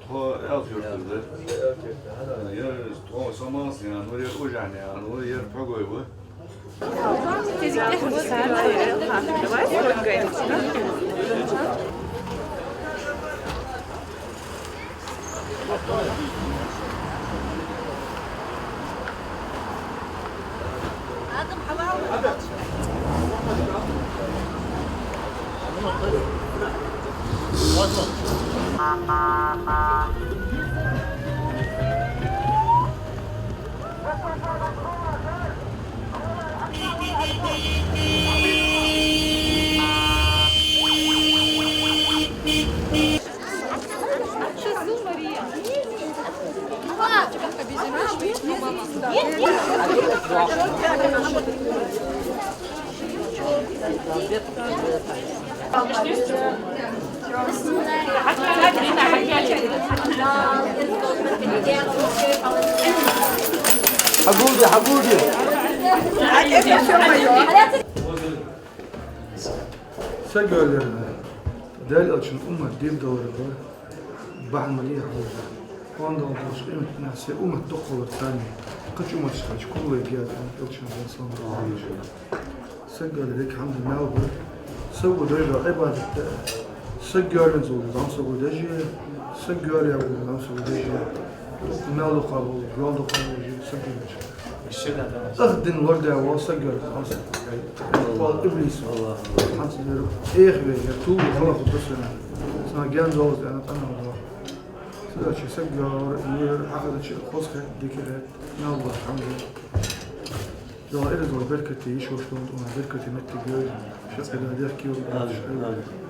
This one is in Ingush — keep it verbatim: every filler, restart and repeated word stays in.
Тхо Элт-Юртара да. Ер тхо Самас ян ва, ер Ужан ян ва, ер Пхьугой ва. Хьабулде, хьабулде. Саг йоалаяр Даьла Элчан уммат дийрдалар ва, бахьан ма ле хьона. Къонахчалла долаш къематдийнахьа сай уммат дукхагӀа хилар царна. Кхыча умматашка хьежача кулг вайга я аьннад Элчано, Даьла салам хилда цунна. Саг йоалаяр дика хӀама да, маьл ба. Саго деш дола Ӏибадат да. Саг йоалаенна вола зӀамсаго деш а, саг йоалаяь вола зӀамсаго деш а. Маьл дукха бола, йоал дукха бола саг йоалаяьча. Ах дин лорадаь вола саг йоалаяь зӀамсаг. Кхоал иблис. ХӀанз из тӀехве, ер тулгу хала хургда сона. Цунах гаьна долаш аьнна, къамаьл да. Цудухьа саг йоалаяр, ер хьахезача хоза хет, дика хет, маьл бола хӀама да. Дала ираз дола беркате йиш йолаш долаш, беркате моттиг йойла. Шаккхе да дехке йолаш. Амин.